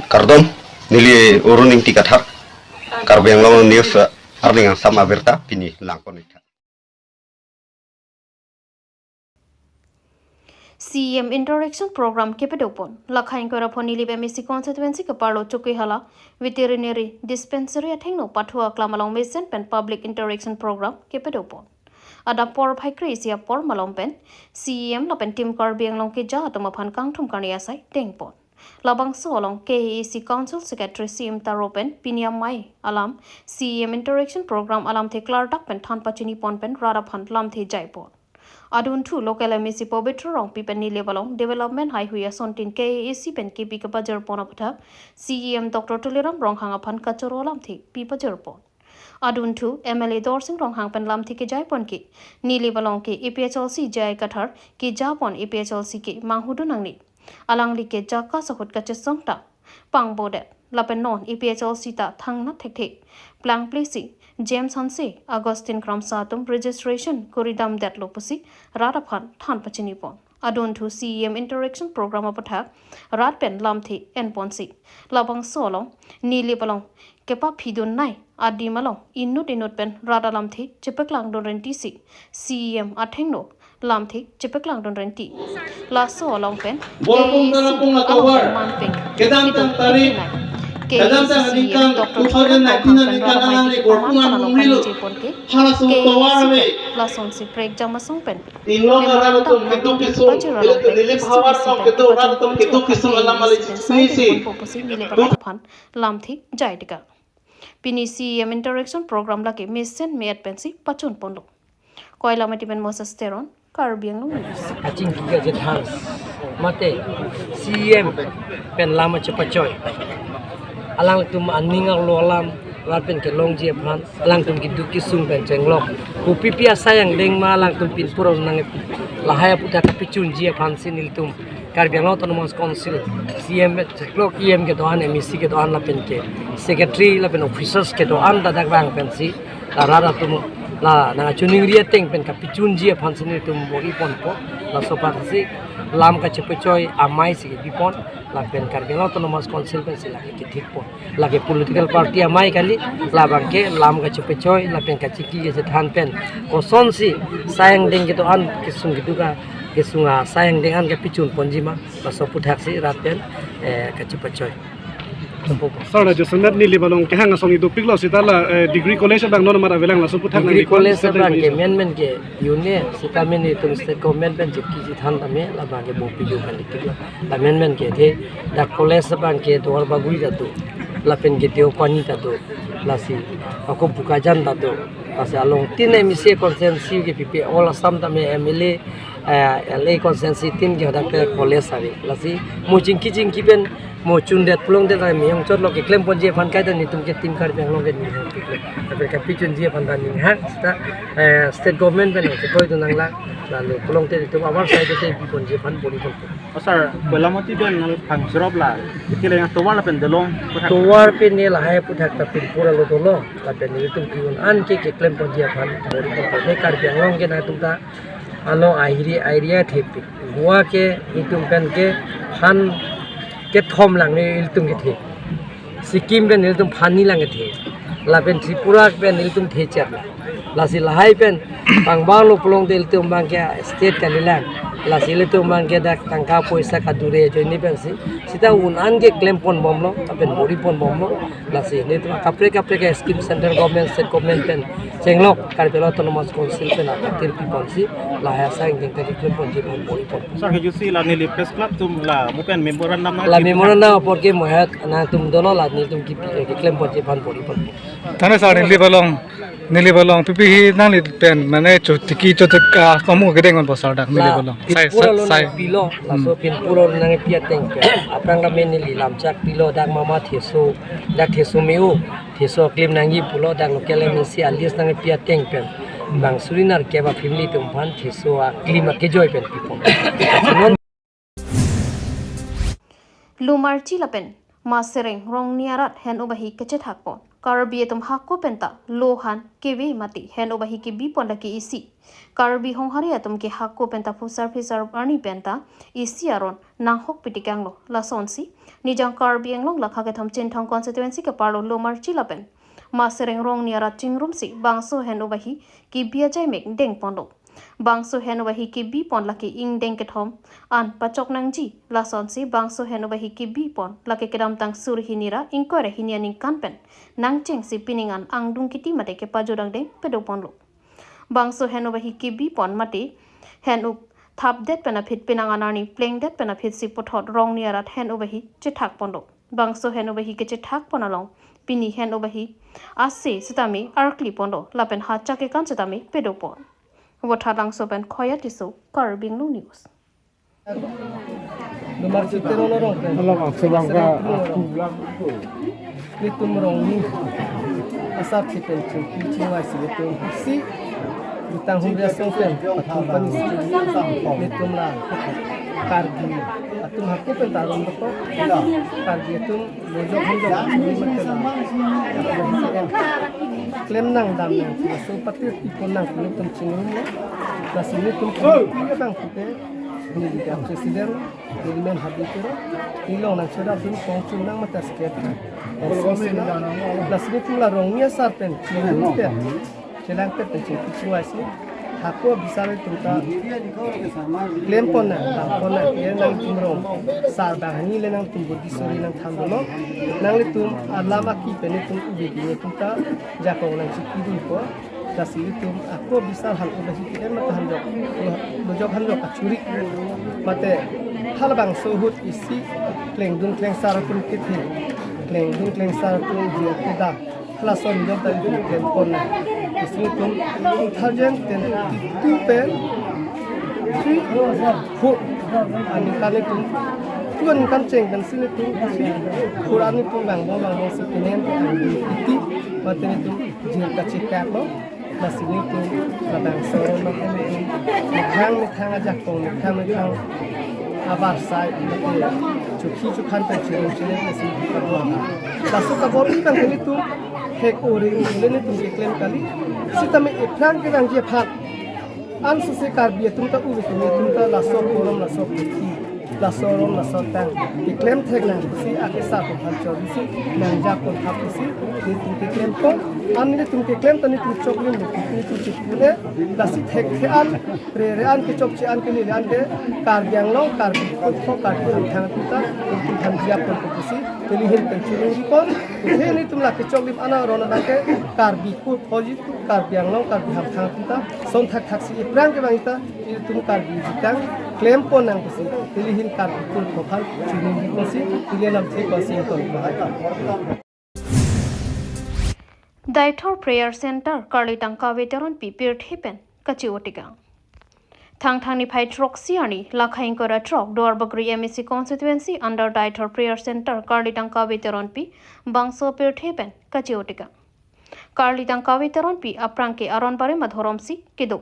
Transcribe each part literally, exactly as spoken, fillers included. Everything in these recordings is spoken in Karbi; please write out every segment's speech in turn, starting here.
Kardom, neli Arun Ingti Kathar, Karbi Anglong News, eh, arni angsam abirta pini langpon-ik tha. C E M Interaction Program kepadopon. Lakhain Koirapho Nilip M A C constituency keparlo Chokihola Veterinary Dispensary athengno pathu aklam along mesen pen Public Interaction Program kepadopon. Adap porphai kre-isi apor malom pen C E M lapen Team Karbi Anglong keja atum aphan kangthum karni asai dengpon. Labangso along K A A C Council Secretary C M Taro pen pini amei alam C E M Interaction Program alamthe klardak pen than pachinipon pen rat aphan lamthe jaipon. Adunthu local M A C Pabitra Rongpi pen Nilip along development haihui asontin K A A C pen kepi kepajirpon aputhak C E M Doctor Tuliram Ronghang aphan kachoro lamthe pipajirpon. Adunthu M L A Dorsing Ronghang pen lamthe kejaipon ke Nilip along ke A P H L C J I Kathar kejapon A P H L C ke manghudun nangne. Alangli ke jaka sahut kachesong ta pangbodet. Lapen non A P H L C ta thangnat thekthe plangplesi James Hanse, Augustine Kramsa atum registration koridamdetlo pusi rat aphan than pachinipon. Adunthu C E M Interaction Program aputhak rat pen lamthe enponsi labangso along Nilip along kepaphidun nei adim along inut inut pen rat alamthe chepaklangdun rentisi C E M athengno lamthe chepaklangdun renti. Laso along pen Borpung K A A C Nalapung along Atovar. Pen manpeng Kedamtang tarik, kedamtang C E M aningkan Doctor two thousand nineteen Tuliram Ronghang pen aningkan rat amei alangli kepaman Borpung pen along Anung Rilo. Kangche pon ke Halaso K A A C tovar pen ave. Lasonsi prekjam asong pen Tinglok memorandum aradung pen kedo tum kesung, pajir along pen nilip hawar isi tum pen kedo tum kedo kesung alam alai isi pen sai isi. Pen popo si Nilip arat aphan lamthe jai deka. Pini C E M Interaction Program lake mesen me-et pensi pachunponlo. Koilamati pen Moses Teron, Karbi Anglong News. Kachingki kachethan mate C E M pen lam chepachoi. Alangtum aning arlo alam rat pen kelongji aphan, alangtum keduk kesung pen chenglok. Kopipi asai angdeng ma alangtum pinpur nangpi. Lahai aputhak kapachunji aphansi nelitum Karbi Anglong Autonomous Council, C E M, chenglok E M kedo-an, M A C kedo-an lapen ke secretary lapen officers kedo-an ta dak vang pensi la rat atum la nangchiningri ateng pen kapachunji aphansi nelitum bor-iponpo. Laso aphansi lam kachepachoi amei si kebipon lapen Karbi Anglong Autonomous Council pensi lake kethikpon. Lake political party amei kali, labang ke lam kachepachoi lapen kachingki kachethan pen kosonsi sai angdeng kedo-an kesung keduk kesung asai angdeng an kapachunponji ma, laso aputhak si rat pen, eh, kachepachoi. Sir, la Joseph Nilip along kehang asong idopiklo seta la, eh, degree college abang non amat avelang laso aputhak nang degree college abang ke menmen ke yune seta men itum state government pen chepki chethan tame labang ke bopi yo kan diklo. La menmen ke the dak college abang ke Duarbagori ta do, lapen ke Deopani ta do, lasi ako Bokajan ta do, lasi along tin M A C constituency kepipe all Assam tame M L A, eh, L A constituency tin ke hadak ke college ave. Lasi mo chingki chingki pen mo chundet pulongdet la miyong chotlo keklemponji aphan kaita nelitum ke Team Karbi Anglong ke ni. Lapen kapachunji aphan ta ninghang seta, eh, state government pen ke koi tu nanglang lalu pulongte nelitum abar sai te biponji aphan bor-iponpo. Oh, sir, Koilamati pen nang phang sirop la. Kile yang tovar lapen dolong. Tovar pen ne lahai aputhak ta pinpur arlo dolong. Lapen nelitum ke-un an ke keklemponji aphan bor-iponpo. Ne Karbi Anglong ke nangtum ta ano airi area thepi. Goa ke itum pen ke phan kethom lang ne ilitum kethe. Sikkim pen ilitum phan ni lang kethe. Lapen Tripura pen ilitum the cher. Lasi lahai pen pangbang lo pulongte ilitum abang ke state kalilang. Lasi ilitum abang ke dak tangka poisa kadure ajoine pensi seta un an ke klemponbomlo, lapen bor-iponbomlo. Lasi nelitum kaprek kaprek ke scheme central government, state government pen chenglok Karbi Anglong Autonomous Council pen apatir piponsi lahai asai angdeng ta keklemponji aphan bor-ipon. Sir, kejusi la neli press club atum la mo pen memorandum la memorandum apor ke mo het nangtum dono la nelitum ke, keklemponji aphan bor-ipon. Tane sir, Nilip along, Nilip along pipi hi nangli pen mane chotiki chotik, ah, kamu kedeng on bosar dak Nilip along. Sai, pinpur sai, along sai. Pilo, laso pinpur along nangpi ateng pen. Aphrang kami neli lamchak pilo dak mama theso, dak theso me-o, theso aklim nangji pulo dak local M A C alias nangpi ateng pen. Bang suri nerkep a family atum aphan theso aklim akejoi pen pipon. Lumarchi lapen Masereng Rongni arat hen ubahi kachethakpon. Karbi atum hako penta lohan keve mate hen obahi kebi pon lake isi. Karbi honghari atum ke hako penta phusar phisar arni penta isi aron nanghok pitikanglo. Lasonsi Nijang Karbi Anglong lakha kethom Chinthong constituency keparlo Lomarchi lapen Masereng Rongni arat chingrumsi bangso hen obahi kebi ajaimek dengponlo. Bangso hen obahi kebi pon lake ingdeng kethom an pachok nangji. Lasonsi bangso hen obahi kebi pon lake kedamtang suri hini ra ingkoi ra hini aningkan pen nangchengsi pining an angdung kiti mate kepajodang deng pedoponlo. Bangso hen obahi kebi pon mate hen up thapdet pen aphi penang an arni plengdet pen aphi si puthot Rongni arat hen obahi chethak ponlo. Bangso hen obahi kechethak pon along pini hen obahi ase sitame arkli ponlo lapen ha chak kekan sitame pedopon. Vothatlangso pen Khoya Tisso, Karbi Anglong News. Lomarchi Teron arong pen. Alam aksabang ka. Nelitum Rongni asar si pen chingki chingvaisi nelitum si jutang humri asong pen pathum panisi nelitum la Karbi atum hako penta aron dokok. Karbi atum bojok hanjok chingrum mate la klem nangdam nang, laso patir pi pon nang nelitum chingrumlo. Lasi nelitum pi abang pute neli president, neli men habit pero neli long nangchodapdun kongchun nang mate sket. Lasi nelitum la Rongni asar pen chingrum pen chelangpet pen chingki chingvaisi hako bisar atum ta klem pon nang, dam pon nang, ye nangtum rong sar banghini le nangtum bodi sori nangthandunlo. Nanglitum alam aki pen nelitum ubi nelitum ta jakong nangchikidunpo. Lasi nelitum hako bisar hal obahi ke-en mate hanjok, bojok hanjok kachuri mate halabangso ahut isi klengdun klengsar atum kethe, klengdun klengsar atum jia kedam. Halason jok tadi tu klem pon nang. Isi nelitum two thousand twenty-two pen three, four aningkan nelitum two aningkan cheng pensi nelitum three, four aningkan vangbom vangbomsi pinen iti mate nelitum jir kachekaklo. Lasi nelitum labangso aron mate nelitum methang methang ajakong, methang methang abarsai mate chokhi chokhan pen chirum chirum lasi nelitum kabor. Laso kabor-i abang nelitum hek ori ule nelitum keklem kali. Sitame ephrang kevangji aphan ansose Karbi atum ta uri atum ta laso kolom laso puthi, laso aron laso atang keklem thek nang pusi akesar aphan chorisi nangjakong thap pusi nelitum keklem pon. An nelitum keklem ta nelitum choklim nelitum chipule lasi thekthe an, rere an, kechokche an, kenile an ke Karbi Anglong, Karbi kutho, Karbi hamphang atum ta nelitum thanji apon pusi neli hin pen chunung ripon. Kuthe nelitum la kechoklim ana aron ana ke Karbi kutho ji, Karbi Anglong, Karbi hamphang atum ta son thakthak si ephrang kevang ita nelitum Karbi jutang klem pon nang pusi neli hin Karbi kutho aphan chunung ripon si neli lamthe pasi ton. Deithor Prayer Center Karlitang Kave Teronpi pirthe pen kachi-o tikang. Thangthang niphai throksi arni lakha ingkoi ra throk Duarbagori M A C constituency under Deithor Prayer Center Karlitang Kave Teronpi bangso pirthe pen kachi-o tikang. Karlitang Kave Teronpi aphrang ke aron barim adhorom si kedo.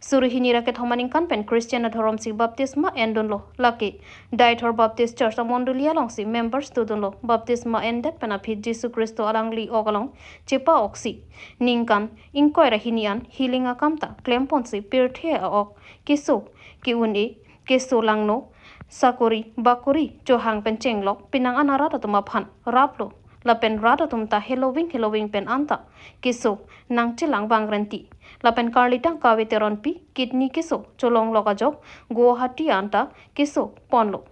Suri hini ra kethom aningkan pen Christian adhorom si baptisma endunlo. Lake Deithor Baptist Church amondoli alongsi members dodunlo. Baptisma endet pen aphi Jisu Khristo alangli ok along chepa-oksi ningkan ingkoi ra hini an healing akam ta klem ponsi pirthe a-ok keso ke-un-e, keso langno, sakori bakori chohang pen chenglok penang an arat atum aphan raplo. Lapen rat atum ta heloving heloving pen anta keso nangchelang vangrenti. Lapen Karlitang Kave Teronpi kidney keso cholonglok ajok Guwahati anta keso ponlo.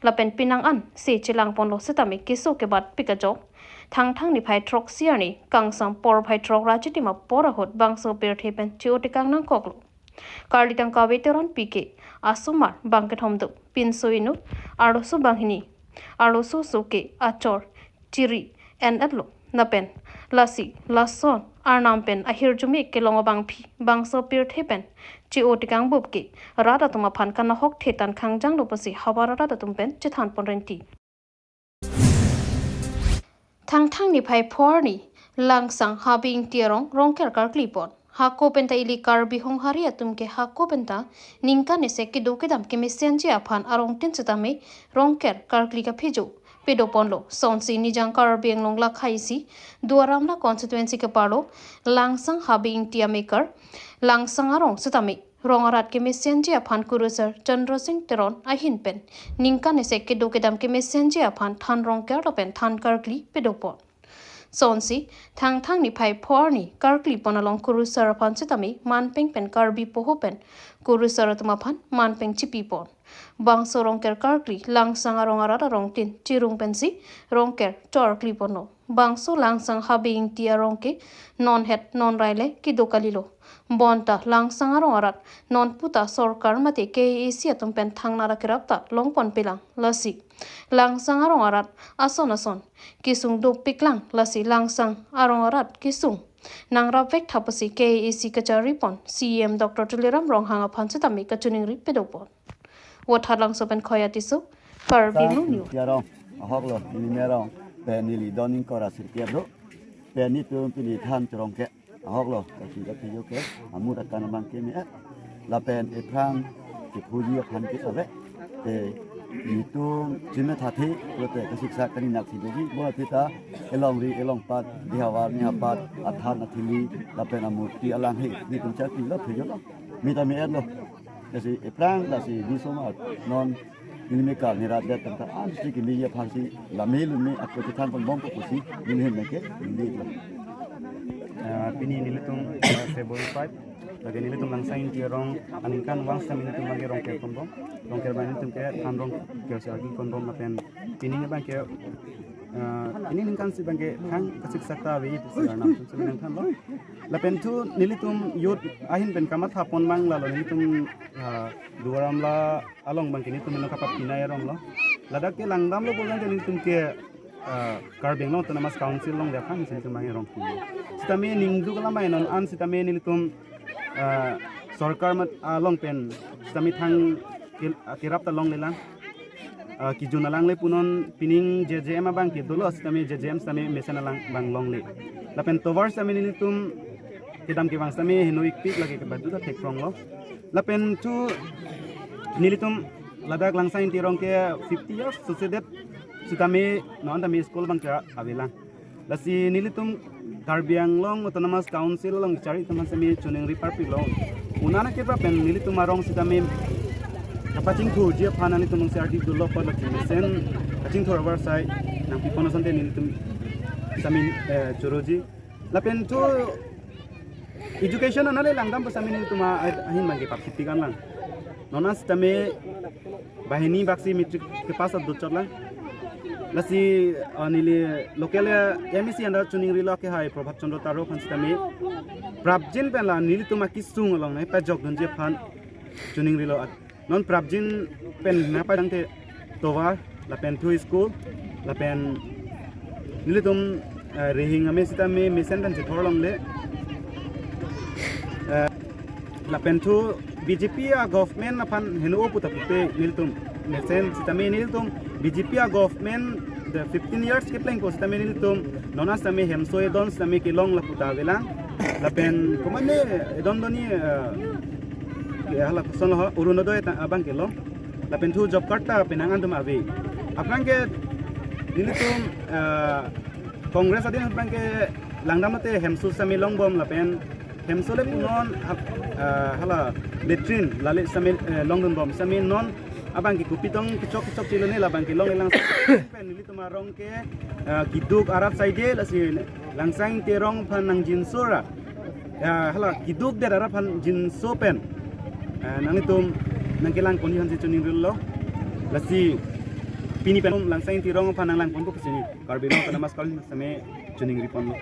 Lapen penang an se chelang ponlo sitame keso kebatpik ajok Thangthang niphai throksi arni kangsam porphai throk ra chitim apor ahut bangso pirthe pen chi-o tikang nangkoklo. Karlitang Kave Teronpi ke asomar bang kethom do, pinso inut, arloso banghini, arloso oso ke achor chiri en-etlo. Lapen lasi lason arnam pen ahirjume kelong abangpi bangso pirthe pen chi-o tikang bup ke rat atum aphan kanahok thetan khangjanglo pusi havar arat atum pen chethan ponrenti. Thangthang niphai pho arni Langsang Habe Ingti arong Rongker karkli pon. Hako penta ili Karbi Honghari atum ke hako penta ningkan isi kedo kedam kemesenji aphan arong tin sitame Rongker karkli kaphijo. pedoponlo. Sonsi Nijang Karbi Anglong lakhaisi Duar Amla constituency keparlo Langsang Habe Ingti amekar Langsang arong sitame rong arat kemesenji aphan kurusar Chandra Singh Teron ahin pen ningkan isi kedo kedam kemesenji aphan than rongker lapen than karkli pedopon. Sonsi Thangthang niphai pho arni karklipon along kurusar aphan sitame manpeng pen Karbi poho pen kurusar atum aphan manpeng chipipon. Bangso rongker karkli Langsang arong arat arongtin chirung pensi rongker chorkliponlo. Bangso Langsang Habe Ingti arong ke non het non rai le kedo kalilo. Bonta Langsang arong arat non puta sorkar mate K A A C atum pen thangnatta kerap ta longponpelang. Lasi Langsang arong arat ason ason kesung dopiklang. Lasi Langsang arong arat kesung nangrapvek tha pusi K A A C kacharipon C E M Doctor Tuliram Ronghang aphan sitame kachiningri pedopon. Vothatlangso pen Khoya Tisso, Karbi Anglong News. Tiarong ahoklo, neli merong pen neli doning kora sirkep do. Pen netum pini than chorong ke ahoklo, kasi kasi yo ke, amut akan abang ke me, eh. Lapen ephrang kepuji aphan ke ave. Te netum chime thathi, lote kasiksak kani nak thi doji, bo pita elongri elongpat, dihavar nihapat, athan athili, lapen amurti alanghe, netum chakilo, phejolo. Mita me etlo. Lasi ephrang, lasi di somar non neli mekar ni rat det tangka an si kimi ya phansi lame lume ako chethan ponbom ko pusi neli hem neke neli lo. Ah, pini nelitum, ah, February five, lake nelitum Langsang Ingti arong aningkan vang sitame nelitum abang ke rongker ponbom, rongker abang nelitum ke than rongker si ardi ponbom lapen pini abang ke, ah, pini ningkan si abang ke thang kasiksak ta ave isi karnam atum si nangthanlo. Lapen thu nelitum youth ahin pen kamathapon abang lalo nelitum, ah, Duar Amla along abang ke nelitum nang kapapinai arong lo. Ladak ke langdamlo pulang ke nelitum ke, ah, Karbi Anglong Autonomous Council along dia khan nelitum abang rong. Sitame ningduk alam abang non an sitame nelitum, ah, sorkar mat along pen sitame thang ke, ah, kerap ta longlelang. Ah, kijun alangle punon pining J J M abang ke dolo sitame J J M sitame mesen alang abang longle. Lapen tovar sitame nelitum kedam kevang sitame heno ikpik lake kebadu ta thekronglo. Lapen thu nelitum ladak Langsang Ingti arong ke fifty years succeeded sitame non tame school abang ke avelang. Lasi nelitum Karbi Anglong Autonomous Council along chari teman sitame chiningri parpiklo. Unana kepra pen nelitum arong sitame kapachingthurji aphan nelitum C R D dolo apot lasi mesen kachingthur avarsai nangpipon asonte nelitum sitame, eh, choroji. Lapen thu education anale langdam pu sitame nelitum a-, ahin abang ke papiti kan lang. Non an sitame banghini baksi matric kepass at dochot lang. Lasi, ah, neli local, eh, M A C under chiningrilo ke hai Prabhat Chandra Taro aphan sitame prapjin pen la nelitum akesung along nangpajokdunji aphan chiningrilo. Non prapjin pen nangpajangte tovar lapen thu school lapen nelitum, eh, rihing ame sitame mesen pen chethor longle. Eh, lapen thu B J P a government aphan heno puta pute nelitum mesen sitame nelitum B J P a government the fifteen years keplengpo sitame nelitum non an sitame hemso edon sitame kelong lapu ta avelang. Lapen komane edon doni, eh, ya hala koson lo ho, Orunodoi ta abang kelong. Lapen thu job card ta penang antum ave. Aphrang ke nelitum, eh, Congress adin aphrang ke langdam lote hemso sitame longbom lapen hemso le punon ap-, eh, hala latrine lale sitame, eh, longdunbom sitame non abang ke kopi tong kechok kechok chilone labang ke longlelang pen nelitum arong ke, eh, keduk arat saide lasi Langsang Ingti arong aphan nangjinsora. Ya, hala keduk det arat aphan jinso pen, eh, nanglitum nangkelangponji aphansi chiningrilo. Lasi pini pen Langsang Ingti arong aphan nanglangponpo pusi neli Karbi Anglong Autonomous Council sitame chiningriponlo.